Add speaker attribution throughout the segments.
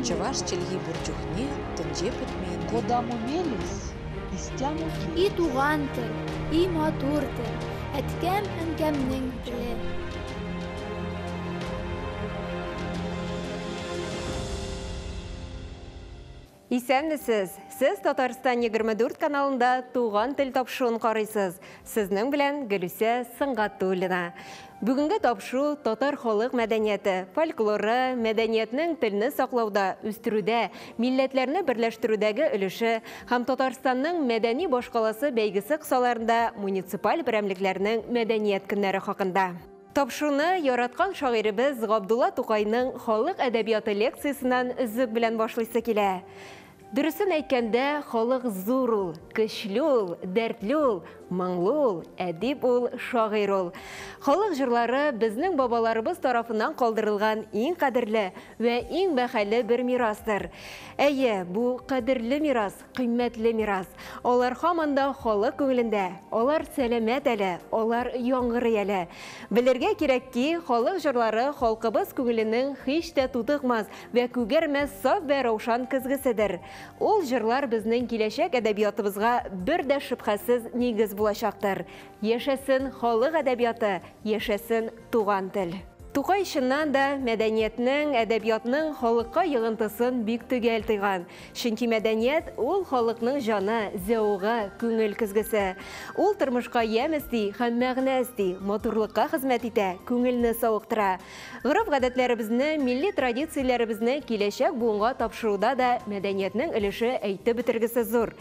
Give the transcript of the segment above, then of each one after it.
Speaker 1: Чӑваш чӗлхи пур чухне тӗнче пӗтмен.
Speaker 2: Кодамо мелесь, истямо
Speaker 3: И туган тел, и матур тел, әткәм-әнкәмнең теле.
Speaker 4: Исәнмесез! Сез Татарстан 24 каналында Туган тел тапшыруын карыйсыз. Сезнең белән Гөлүсә Сөнгатуллина. Бүгенге тапшыру татар халык мәдәнияте, фольклоры, мәдәниятнең телне саклауда, үстерүдә, милләтләрне берләштерүдәге өлеше һәм Татарстанның мәдәни башкаласы бәйгесе кысаларында муниципаль берәмлекләрнең мәдәният көннәре хакында. Тапшыруны яраткан шагыйребез Габдулла Тукайның халык әдәбияты лекциясеннән өзек белән башлыйсы килә. Дөресен әйткәндә, халык зур ул, көчле ул, дәртле ул, моңлы ул, әдип ул, шагыйрь ул. Халык җырлары безнең бабаларыбыз тарафыннан калдырылган иң кадерле вә иң бәһале бер мирастыр. Әйе, бу кадерле мирас, кыйммәтле мирас. Алар һаман да халык күңелендә, алар сәламәт әле, алар яңгырый әле. Белергә кирәк ки, халык җырлары халкыбыз күңеленең һич тә тутыкмас вә күгәрмәс саф вә раушан көзгеседер. Ул җырлар безнең киләчәк әдәбиятыбызга бер дә шөбһәсез нигез булачактыр. Яшәсен халык әдәбияты, яшәсен туган тел! Тукай чыннан да мәдәниятнең, әдәбиятның халыкка йогынтысын бик төгәл тойган. Чөнки мәдәният ул халыкның җаны, зәвыгы, күңел көзгесе. Ул тормышка ямь өсти һәм мәгънә өсти, матурлыкка хезмәт итә, күңелне савыктыра. Гореф-гадәтләребезне, милли традицияләребезне киләчәк буынга тапшыруда да мәдәниятнең өлеше әйтеп бетергесез зур.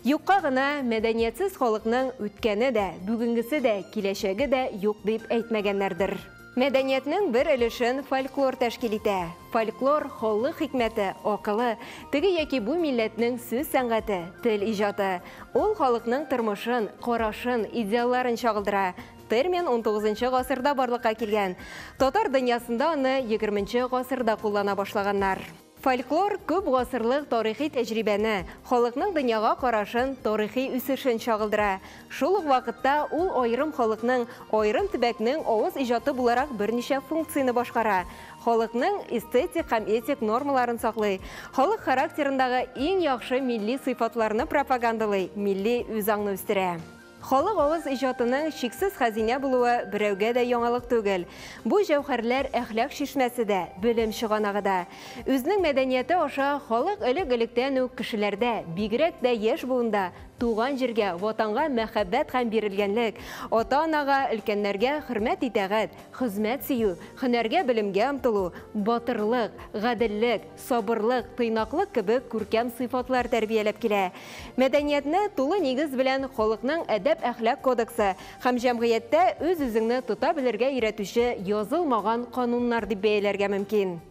Speaker 4: Юкка гына мәдәниятсез халыкның үткәне дә, бүгенгесе дә, киләчәге дә юк дип әйтмәгәннәрдер. Мәдәниятнең бер өлешен фольклор тәшкил итә. Фольклор, халык хикмәте, акылы, теге яки бу милләтнең сүз сәнгате, тел иҗаты. Ул халыкның тормышын, карашын, идеалларын чагылдыра. Термин 19 гасырда барлыкка килгән. Татар дөньясында аны 20 гасырда куллана башлаганнар. Фольклор күп гасырлык тарихи тәҗрибәне, халыкның дөньяга карашын, тарихи үсешен чагылдыра. Шул ук вакытта ул аерым халыкның, аерым төбәкнең авыз иҗаты буларак берничә функцияне башкара. Халыкның эстетик һәм этик нормаларын саклый, халык характерындагы иң яхшы милли сыйфатларны пропагандалый, милли үзаңны үстерә. Халык авыз иҗатының чиксез хәзинә булуы берәүгә дә яңалык түгел. Бу җәүһәрләр әхлак чишмәсе дә, белем чыганагы да. Үзенең мәдәнияте аша халык элек-электән үк кешеләрдә, бигрәк тә яшь буында, туган җиргә, ватанга мәхәббәт һәм бирелгәнлек, ата-анага, өлкәннәргә хөрмәт-итагать, хезмәт сөю, һөнәргә-белемгә омтылу, батырлык, гаделлек, сабырлык, тыйнаклык кебек күркәм сыйфатлар тәрбияләп килә. Мәдәниятне тулы нигез белән халыкның әдәп-әхлак кодексы һәм җәмгыятьтә үз-үзеңне тота белергә өйрәтүче язылмаган кануннар дип бәяләргә мөмкин.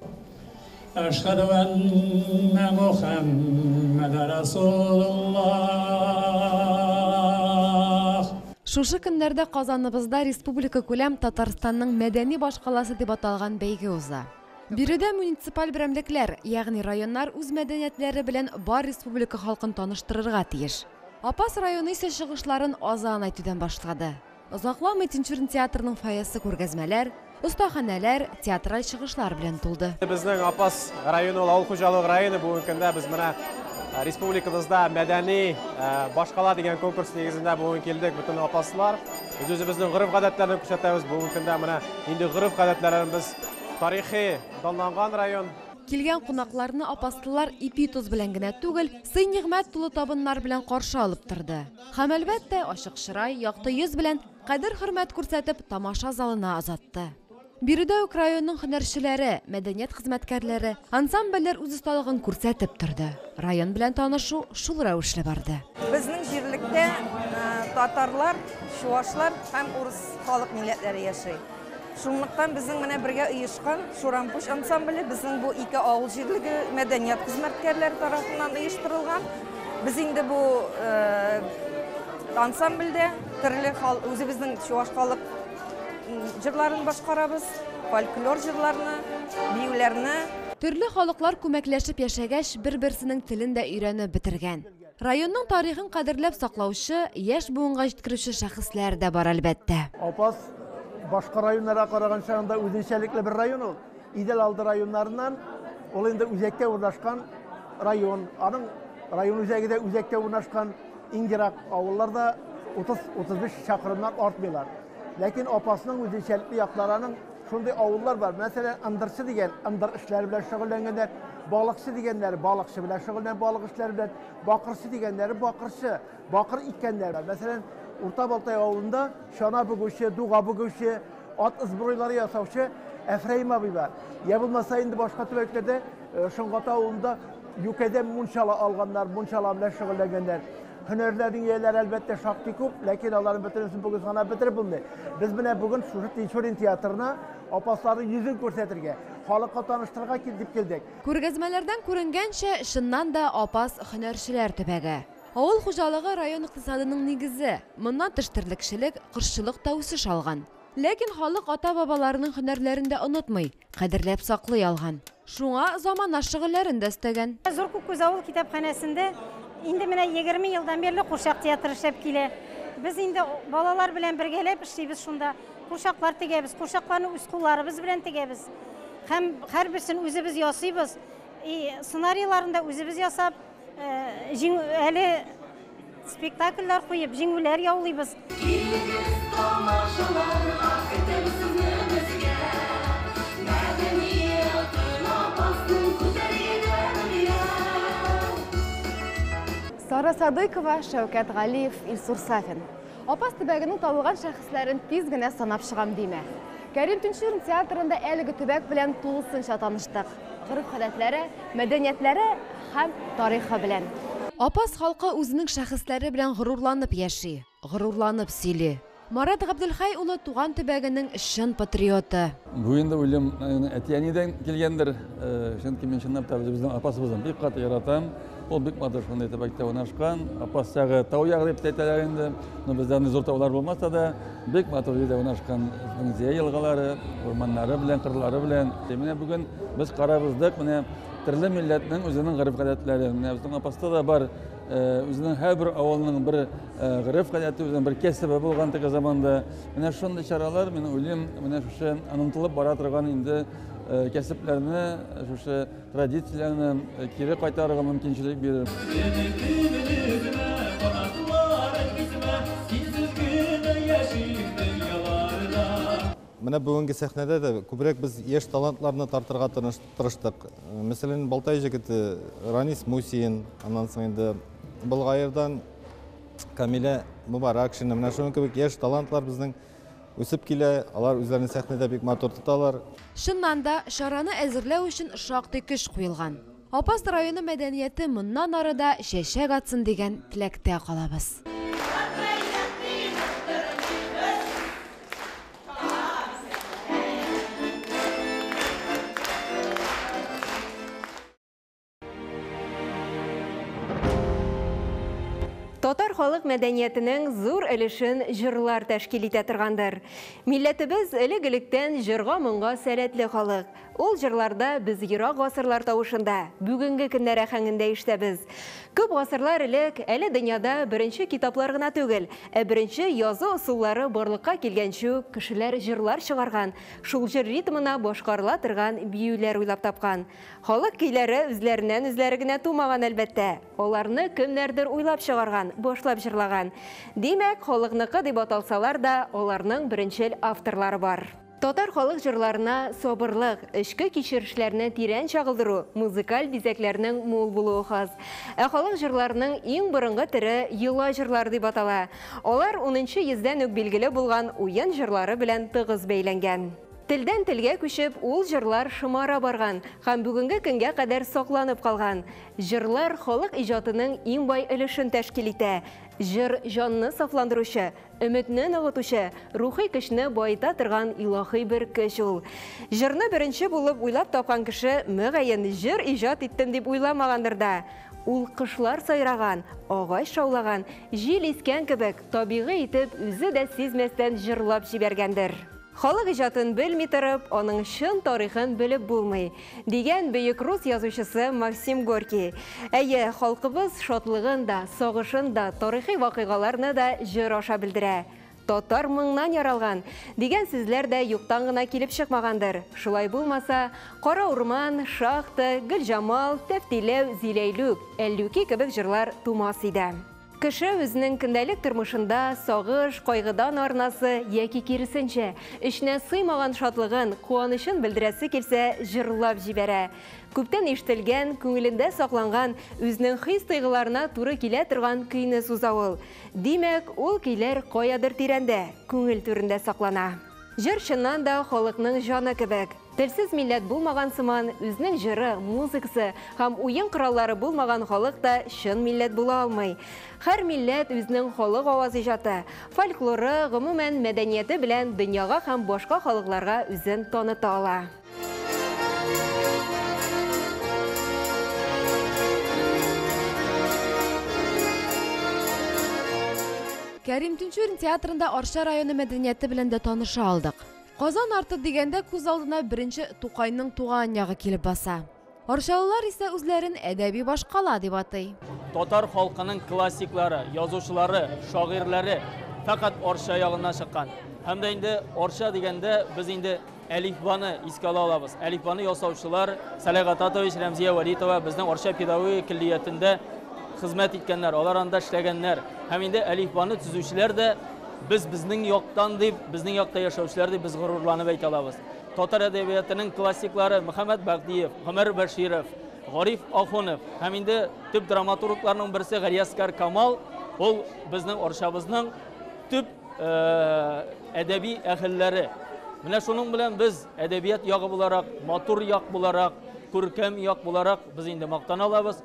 Speaker 5: Әшһәдү әннә Мухәммәдә Расулуллаһ.
Speaker 6: Шушы көннәрдә Казаныбызда республикакүләм Татарстанның мәдәни башкаласы дип аталган бәйге уза. Биредә муниципаль берәмлекләр, ягъни районнар үз мәдәниятләре белән бар республика халкын таныштырырга тиеш. Апас районы исә чыгышларын азан әйтүдән башлады. Озакламый Тинчурин театрының фойесы күргәзмәләр, остаханәләр, театраль чыгышлар белән тулды.
Speaker 7: Безнең Апас районы ул авыл хуҗалыгы районы. Бүгенге көндә без менә республикабызда мәдәни башкала дигән конкурс нигезендә бүген килдек. Бөтен апаслар без үзебезнең гореф-гадәтләрне күрсәтәбез. Бүгенге көндә менә нинди гореф-гадәтләрен без тарихи данланган район.
Speaker 6: Килгән кунакларны апаслылар ипи-тоз белән генә түгел, сый-нигъмәт тулы табыннар белән каршы алып торды. Һәм, әлбәттә, ачык чырай, якты йөз белән, кадер-хөрмәт күрсәтеп, тамаша залына озатты. Биредә үк районның һөнәрчеләре, мәдәният хезмәткәрләре, ансамбльләр үз осталыгын күрсәтеп торды. Район белән танышу шул рәвешле барды.
Speaker 8: Безнең җирлектә татарлар, чуашлар һәм урыс халык милләтләре яши. Шунлыктан безнең менә бергә оешкан Шурампуш ансамбле безнең бу ике авыл җирлеге мәдәният хезмәткәрләре тарафыннан оештырылган. Без инде бу ансамбльдә төрле үзебезнең чуаш халык җырларын башкарабыз, фольклор җырларны, биюләрне.
Speaker 6: Төрле халыклар күмәкләшеп яшәгәч, бер-берсенең телен дә өйрәнеп бетергән. Районның тарихын кадерләп саклаучы, яшь буынга җиткерүче шәхесләр дә бар, әлбәттә.
Speaker 9: Апас Башка районнарга караган чагында үзенчәлекле бер район ул. Идел алды районнарыннан ул инде үзәккә урнашкан район. Аның район үзәге дә үзәккә урнашкан. Иң ерак авыллар да 30-35 чакрымнан артмыйлар. Ләкин Апасның үзенчәлекле яклары аның шундый авыллар бар. Мәсәлән, Ындырчы дигән ындыр эшләре белән шөгыльләнгәннәр, балыкчы дигәннәр балыкчы белән шөгыльләнгән, балык эшләре белән, бакырчы дигәннәре бакырчы, бакыр иткәннәр. Мәсәлән, Урта Балтай авылында чана бөгүче, дуга бөгүче, ат ызбруйлары ясаучы Әфрәим абый бар. Я булмаса инде башка төбәкләрдә Шоңгата авылында юкәдән мунчала алганнар, мунчала белән шөгыльләнгәннәр. Һөнәрләрнең ияләре әлбәттә шактый күп, ләкин аларның бөтенесен бүген санап бетереп булмый. Без менә бүген шушы Тинчурин театрына Апасларның йөзен күрсәтергә, халыкка таныштырырга дип килдек.
Speaker 6: Күргәзмәләрдән күренгәнчә, чыннан да Апас һөнәрчеләр төбәге. Авыл хуҗалыгы район икътисадының нигезе. Моннан тыш терлекчелек, кошчылык та үсеш алган. Ләкин халык ата-бабаларының һөнәрләрен дә онытмый, кадерләп саклый алган. Шуңа замана шөгыльләрен дә өстәгән.
Speaker 10: Зур Күккүз авыл китапханәсендә инде менә 20 елдан бирле курчак театры эшләп килә. Без инде балалар белән бергәләп эшлибез шунда. Курчаклар тегәбез, курчакларны үз кулларыбыз белән тегәбез. Һәм һәрберсен үзебез ясыйбыз. И сценарийларын да үзебез ясап, җиңү әле спектакльләр куеп, җиңүләр яулыйбыз.
Speaker 11: Килегез тамашаларга, көтәбез сезне безгә. Мәдәниятын Апасның күтәргән дөнья.
Speaker 6: Сара Садыйкова, Шәүкәт Галиев, Илсур Сафин. Апас төбәгенең танылган шәхесләрен тиз генә санап чыгам димә. Кәрим Тинчурин театрында әлеге төбәк белән тулысынча таныштык. Гореф-гадәтләре, мәдәниятләре һәм тарихы белән. Апас халкы үзенең шәхесләре белән горурланып яши, горурланып сөйли. Марат Габделхәй улы туган төбәгенең чын патриоты.
Speaker 12: Бу инде уйлыйм, әти-әнидән килгәндер. Чөнки мин чынлап та үзебезнең Апасыбызны бик каты яратам. Ул бик матур шундый төбәктә урнашкан. Апас ягы тау ягы дип тә әйтәләр инде. Но бездә андый зур таулар булмаса да, бик матур җирдә урнашкан Зөя елгалары, урманнары белән, кырлары белән. Менә бүген без карабыздык, менә төрле милләтнең үзенең гореф-гадәтләре. Менә безнең Апаста да бар, үзенең һәрбер авылның бер гореф-гадәте, үзенең бер кәсебе булган теге заманда. Менә шундый чаралар, мин уйлыйм, менә шушы онытылып бара торган инде кәсепләрне, шушы традицияләрне кире кайтарырга мөмкинчелек бирер.
Speaker 13: Менә бүгенге сәхнәдә дә күбрәк без яшь талантларны тартырга тырыштык. Мәсәлән, Балтай җегете Ранис Мусин, аннан соң инде Болгаердан Камилә Мубаракшина. Менә шуның кебек яшь талантлар безнең үсеп килә, алар үзләрен сәхнәдә бик матур тоталар.
Speaker 6: Чыннан да, чараны әзерләү өчен шактый көч куелган. Апас районы мәдәнияте моннан ары да чәчәк атсын дигән теләктә калабыз.
Speaker 4: Татар халык мәдәниятенең зур өлешен җырлар тәшкил итә торгандыр. Милләтебез элек-электән җырга-моңга сәләтле халык. Ул җырларда без ерак гасырлар тавышында, бүгенге көннәр әһәңендә ишетәбез. Күп гасырлар элек әле дөньяда беренче китаплар гына түгел, ә беренче язу ысуллары барлыкка килгәнче үк кешеләр җырлар чыгарган, шул җыр ритмына башкарыла торган биюләр уйлап тапкан. Халык көйләре үзләреннән үзләре генә тумаган әлбәттә. Аларны кемнәрдер уйлап чыгарган, башлап җырлаган. Димәк, халыкныкы дип аталсалар да, аларның беренчел авторлары бар. Татар халык җырларына сабырлык, эчке кичерешләрне тирән чагылдыру, музыкаль бизәкләрнең мул булуы хас. Ә халык җырларының иң борынгы төре йола җырлары дип атала. Алар 10 йөздән үк билгеле булган уен җырлары белән тыгыз бәйләнгән. Телдән телгә күчеп, ул җырлар шомара барган һәм бүгенге көнгә кадәр сакланып калган. Җырлар халык иҗатының иң бай өлешен тәшкил итә. Җыр җанны сафландыручы, өметне ныгытучы, рухи көчне баета торган илаһи бер көч ул. Җырны беренче булып уйлап тапкан кеше мөгаен җыр иҗат иттем дип уйламагандыр да. Ул кошлар сайраган, агач шаулаган, җил искән кебек табигый итеп үзе дә сизмәстән җырлап җибәргәндер. Халык иҗатын белми торып, аның чын тарихын белеп булмый, дигән бөек рус язучысы Максим Горький. Әйе, халкыбыз шатлыгын да, сагышын да, тарихи вакыйгаларны да җыр аша белдерә. Татар моңнан яралган дигән сүзләр дә юктан гына килеп чыкмагандыр. Шулай булмаса, Кара урман, Шахта, Гөлҗамал, Тәфтиләү, Зиләйлүк, Әллүки кебек җырлар тумас иде. Кеше үзенең көндәлек тормышында сагыш, кайгыдан арынасы яки киресенчә, эченә сыймаган шатлыгын, куанычын белдерәсе килсә, җырлап җибәрә. Күптән ишетелгән, күңелендә сакланган, үзенең хис-тойгыларына туры килә торган көйне суза ул. Димәк, ул көйләр каядыр тирәндә, күңел түрендә саклана. Җыр чыннан да халыкның җаны кебек. Телсез милләт булмаган сыман, үзенең җыры, музыкасы һәм уен кораллары булмаган халык та чын милләт була алмый. Һәр милләт үзенең халык аваз иҗаты, фольклоры, гомумән, мәдәнияте белән дөньяга һәм башка халыкларга үзен таныта ала.
Speaker 6: Кәрим Тинчурин театрында Арча районы мәдәнияте белән дә таныша алдык. Казан арты дигәндә күз алдына беренче Тукайның туган ягы килеп баса. Арчалылар исә үзләрен әдәби башкала дип атый.
Speaker 14: Татар халкының классиклары, язучылары, шагыйрьләре фәкать Арча ягыннан чыккан. Һәм дә инде Арча дигәндә без инде Әлифбаны искә ала алабыз. Әлифбаны ясаучылар Сәләх Гататович, Рәмзия Вәлитова безнең Арча педагогия көллиятендә хезмәт иткәннәр, алар анда эшләгәннәр. Һәм инде Әлифбаны төзүчеләр дә без безнең яктан дип, безнең якта яшәүчеләр дип без горурланып әйтә алабыз. Татар әдәбиятының классиклары Мөхәммәт Бәгъдиев, Гомәр Бәширов, Гариф Ахунов һәм инде төп драматургларның берсе Галиәсгар Камал, ул безнең Арчабызның төп әдәби әһелләре. Менә шуның белән без әдәбият ягы буларак, матур як буларак, күркәм як буларак без инде мактана алабыз.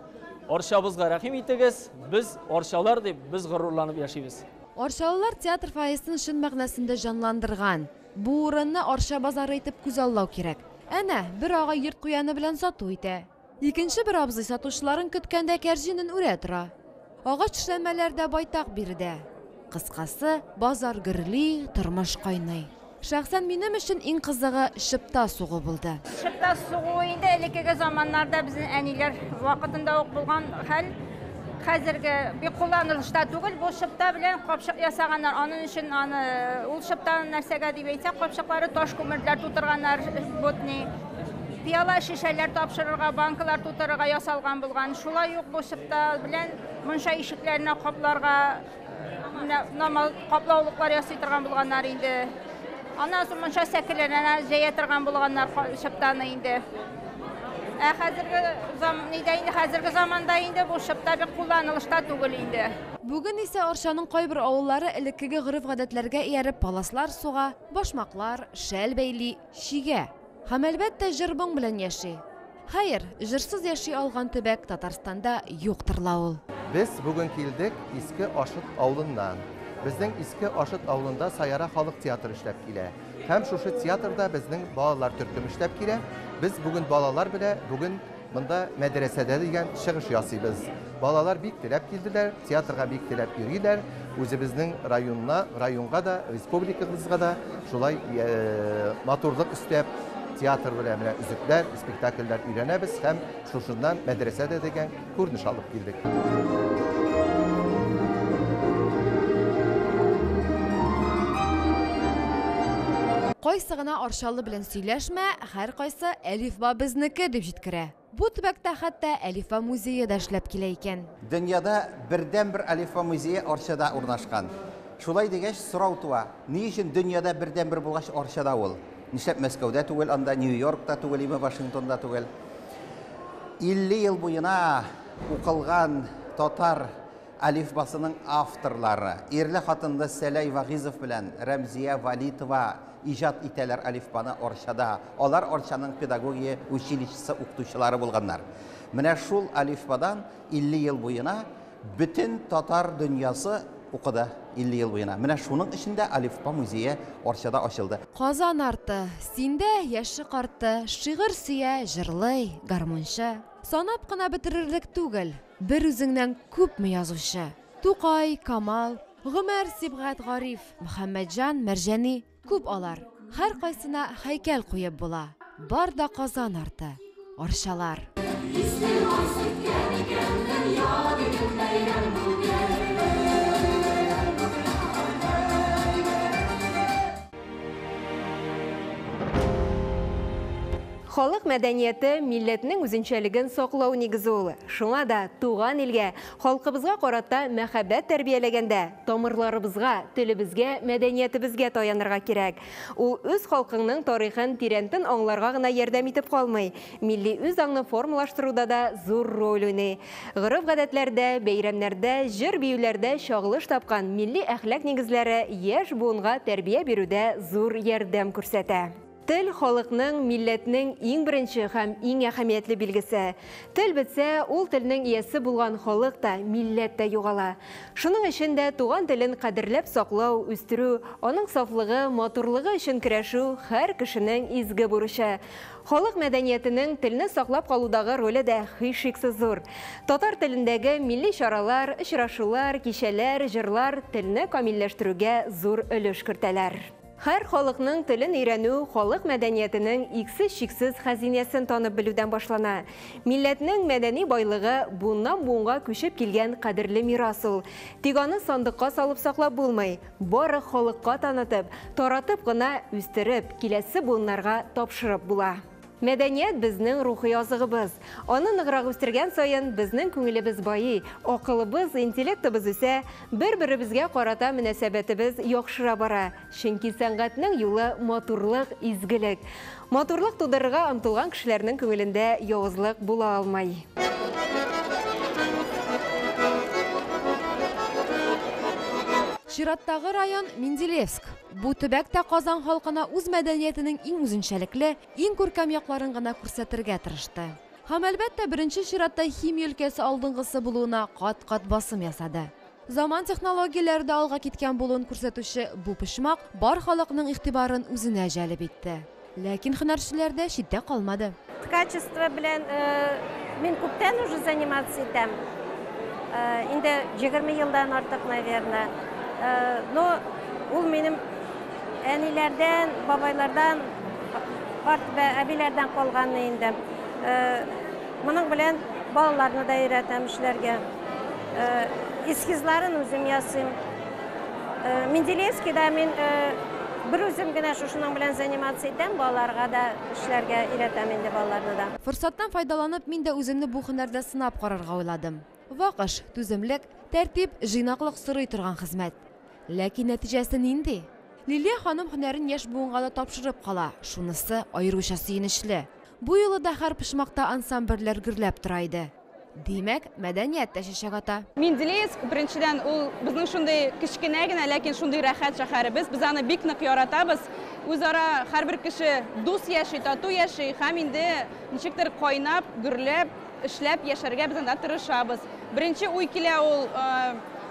Speaker 14: Арчабызга рәхим итегез, без арчалар дип без горурланып яшибез.
Speaker 6: Арчалылар театр фойесын чын мәгънәсендә җанландырган. Бу урынны Арча базары итеп күзаллау кирәк. Әнә, бер агай йорт куяны белән сату итә. Икенче бер абзый сатучыларын көткәндә кәрҗинен үрә тора. Агач эшләнмәләр дә байтак биредә. Кыскасы, базар гөрли, тормыш кайный. Шәхсән минем өчен иң кызыгы чыпта сугу булды.
Speaker 15: Чыпта сугу инде элеккеге заманнарда безнең әниләр вакытында ук булган хәл. Хәзерге бик кулланылышта түгел. Бу чыпта белән капчык ясаганнар. Аның өчен аны ул чыптаны нәрсәгә дип әйтсәк, капчыклары таш күмерләр тутырганнар, ботни. Пыяла шешәләр тапшырырга, банкалар тутырырга ясалган булган. Шулай ук бу чыпта белән мунча ишекләренә капларга менә намаз каплаулыклар ясый торган булганнар инде. Аннан соң мунча сәкеләренә җәя торган булганнар чыптаны инде. Ә хәзерге зам, нидә инде хәзерге заманда инде бу чыпта бик кулланылышта түгел инде.
Speaker 6: Бүген исә Арчаның кайбер авыллары элеккеге гореф-гадәтләргә ияреп паласлар суга, башмаклар, шәл бәйли, чигә. Һәм, әлбәттә, җыр-моң белән яши. Хәер, җырсыз яши алган төбәк Татарстанда юктыр ла ул.
Speaker 16: Без бүген килдек Иске Ашыт авылыннан. Безнең Иске Ашыт авылында Саяра халык театры эшләп килә. Һәм шушы театрда безнең балалар төркеме эшләп килә. Без бүген балалар белә бүген монда мәдрәсәдә дигән чыгыш ясыйбыз. Балалар бик теләп килделәр, театрга бик теләп йөриләр. Үзебезнең районна, районга да, республикабызга да шулай матурлык өстәп, театр белән менә өзекләр, спектакльләр өйрәнәбез һәм шушыннан мәдрәсәдә дигән күренеш алып килдек.
Speaker 6: Кайсы гына арчалы белән сөйләшмә, һәркайсы Әлифба безнеке дип җиткерә. Бу төбәктә хәтта Әлифба музее да эшләп килә икән.
Speaker 17: Дөньяда бердәнбер Әлифба музее Арчада урнашкан. Шулай дигәч, сорау туа, ни өчен дөньяда бердәнбер булгач Арчада ул? Нишләп Мәскәүдә түгел, анда Нью-Йоркта түгел, име Вашингтонда түгел? 50 ел буена укылган татар әлифбасының авторлары, ирле-хатынлы Сәләй Вагизов белән Рәмзия Валитова иҗат итәләр әлифбаны Арчада. Алар Арчаның педагогия училищесы укытучылары булганнар. Менә шул әлифбадан 50 ел буена бөтен татар дөньясы укыды 50 ел буена. Менә шуның өчен дә Әлифба музее Арчада ачылды.
Speaker 6: Казан арты, синдә яше карты, шигырь сөя, җырлый, гармунчы. Санап кына бетерерлек түгел, бер үзеңнән күпме язучы. Тукай, Камал, Гомәр, Сибгат, Гариф, Мөхәммәтҗан, Мәрҗани, күп алар. Һәркайсына һәйкәл куеп була. Бар да Казан арты, Арчалар.
Speaker 4: Халык мәдәнияте милләтнең үзенчәлеген саклау нигезе ул. Шуңа да туган илгә, халкыбызга карата мәхәббәт тәрбияләгәндә тамырларыбызга, телебезгә, мәдәниятебезгә таянырга кирәк. Ул үз халкыңның тарихын тирәнтен аңларга гына ярдәм итеп калмый, милли үзаңны формалаштыруда да зур роль уйный. Гореф-гадәтләрдә, бәйрәмнәрдә, җыр-биюләрдә чагылыш тапкан милли әхлак нигезләре яшь буынга тәрбия бирүдә зур ярдәм күрсәтә. Тел халыкның, милләтнең иң беренче һәм иң әһәмиятле билгесе. Тел бетсә, ул телнең иясе булган халык та, милләт тә югала. Шуның өчен дә туган телен кадерләп саклау, үстерү, аның сафлыгы, матурлыгы өчен көрәшү һәр кешенең изге бурычы. Халык мәдәниятенең телне саклап калудагы роле дә һичшиксез зур. Татар телендәге милли чаралар, очрашулар, кичәләр, җырлар телне камилләштерүгә зур өлеш кертәләр. Һәр халыкның телен өйрәнү халык мәдәниятенең иксез-чиксез хәзинәсен танып белүдән башлана. Милләтнең мәдәни байлыгы буыннан-буынга күчеп килгән кадерле мирас ул. Тик аны сандыкка салып саклап булмый. Бары халыкка танытып, таратып кына үстереп, киләсе буыннарга тапшырып була. Мәдәният безнең рухи азыгыбыз. Аны ныграк үстергән саен безнең күңелебез байый, акылыбыз, интеллектыбыз үсә, бер-беребезгә карата мөнәсәбәтебез яхшыра бара. Чөнки сәнгатьнең юлы матурлык, изгелек. Матурлык тудырырга омтылган кешеләрнең күңелендә явызлык була алмый.
Speaker 6: Чираттагы район Менделеевск. Бу төбәк тә Казан халкына үз мәдәниятенең иң үзенчәлекле, иң күркәм якларын гына күрсәтергә тырышты. Һәм, әлбәттә, беренче чиратта химия өлкәсе алдынгысы булуына кат-кат басым ясады. Заман технологияләре дә алга киткән булуын күрсәтүче бу почмак бар халыкның игътибарын үзенә җәлеп итте. Ләкин һөнәрчеләр дә читтә калмады.
Speaker 18: Ткачество белән мин күптән уже заниматься итәм. Инде 20 елдан артык, наверное. Но ул минем әниләрдән, бабайлардан, карт әбиләрдән калган инде. Моның белән балаларны да өйрәтәм эшләргә. Эскизларын үзем ясыйм. Менделеевскийда мин бер үзем генә шушының белән заниматься итәм, балаларга да эшләргә өйрәтәм инде балаларны да.
Speaker 6: Форсаттан файдаланып, мин дә үземне бу һөнәрдә сынап карарга уйладым. Вак эш, түземлек, тәртип, җыйнаклык сорый торган хезмәт. Ләкин нәтиҗәсе нинди? Лилия ханым һөнәрен яшь буынга да тапшырып кала. Шунысы аеруча сөенечле. Бу юлы да һәр почмакта ансамбльләр гөрләп тора иде. Димәк, мәдәният тә чәчәк ата.
Speaker 19: Менделеевск беренчедән ул безнең шундый кечкенә генә, ләкин шундый рәхәт шәһәребез. Без аны бик нык яратабыз. Үзара һәрбер кеше дус яши, тату яши һәм инде ничектер кайнап, гөрләп, эшләп яшәргә без анда тырышабыз. Беренче уй килә ул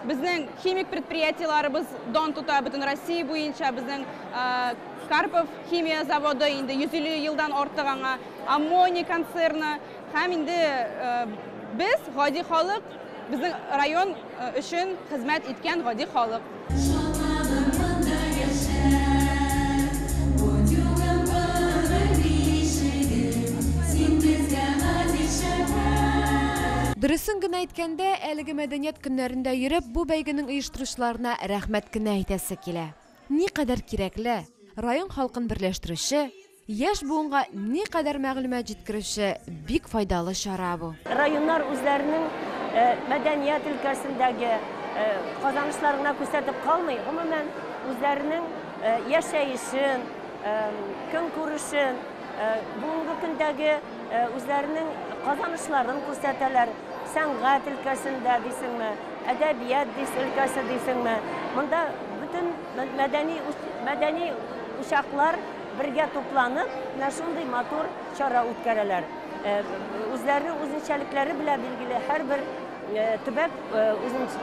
Speaker 19: безнең химик предприятиеләребез дан тота бөтен Россия буенча, безнең Карпов химия заводы инде 150 елдан артык аңа, Аммоний концерны һәм инде без гади халык, безнең район өчен хезмәт иткән гади халык.
Speaker 6: Дөресен генә әйткәндә, әлеге мәдәният көннәрендә йөреп, бу бәйгенең оештыручыларына рәхмәт кенә әйтәсе килә. Никадәр кирәкле, район халкын берләштерүче, яшь буынга никадәр мәгълүмат җиткерүче бик файдалы чара бу.
Speaker 20: Районнар үзләренең мәдәният өлкәсендәге казанышларына күрсәтеп калмый, гомумән үзләренең яшәешен, көнкүрешен, бүгенге көндәге үзләренең казанышларын күрсәтәләр. Сәнгать өлкәсендә дисеңме, әдәбият өлкәсе дисеңме. Монда бөтен мәдәни учаклар бергә тупланып, менә шундый матур чара үткәрәләр. Үзләренең үзенчәлекләре белән билгеле һәрбер төбәк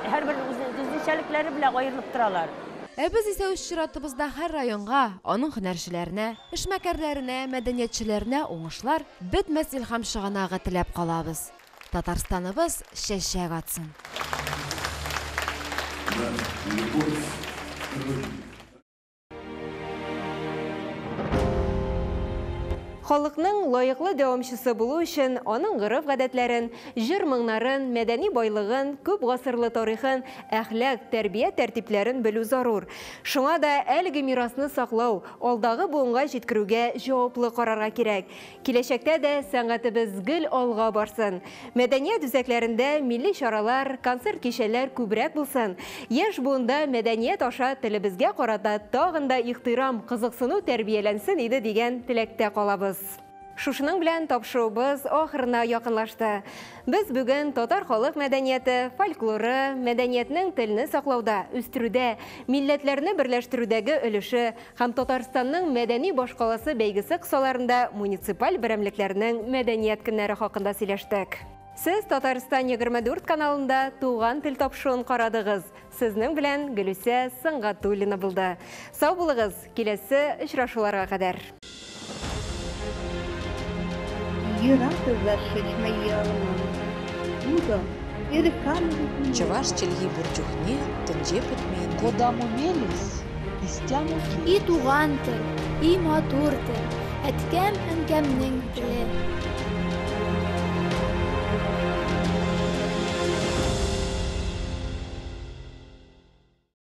Speaker 20: һәрбер үзенчәлекләре белән аерылып торалар.
Speaker 6: Ә без исә үз чиратыбызда һәр районга, аның һөнәрчеләренә, эшмәкәрләренә, мәдәниятчеләренә уңышлар, бетмәс илһам чыганагы теләп калабыз. Татарстаныбыз чәчәк атсын.
Speaker 4: Халыкның лаеклы дәвамчысы булу өчен аның гореф-гадәтләрен, җыр-моңнарын, мәдәни байлыгын, күп гасырлы тарихын, әхлак, тәрбия тәртипләрен белү зарур. Шуңа да әлеге мирасны саклау, алдагы буынга җиткерүгә җаваплы карарга кирәк. Киләчәктә дә сәнгатебез гел алга барсын. Мәдәният үзәкләрендә милли чаралар, концерт-кичәләр күбрәк булсын. Яшь буында мәдәният аша телебезгә карата тагын да ихтирам, кызыксыну тәрбияләнсен иде дигән теләктә калабыз. Шушының белән тапшыруыбыз ахырына якынлашты. Без бүген татар халык мәдәнияте, фольклоры, мәдәниятнең телне саклауда, үстерүдә, милләтләрне берләштерүдәге өлеше һәм Татарстанның мәдәни башкаласы бәйгесе кысаларында муниципаль берәмлекләрнең мәдәният көннәре хакында сөйләштек. Сез Татарстан 24 каналында Туган тел тапшыруын карадыгыз. Сезнең белән Гөлүсә Сөнгатуллина булды. Сау булыгыз, киләсе очрашуларга кадәр.
Speaker 1: Чӑваш чӗлхи пур чухне тӗнче пӗтмен.
Speaker 2: Кодамо мелесь, истямо
Speaker 3: И туган тел, и матур тел, әткәм-әнкәмнең теле.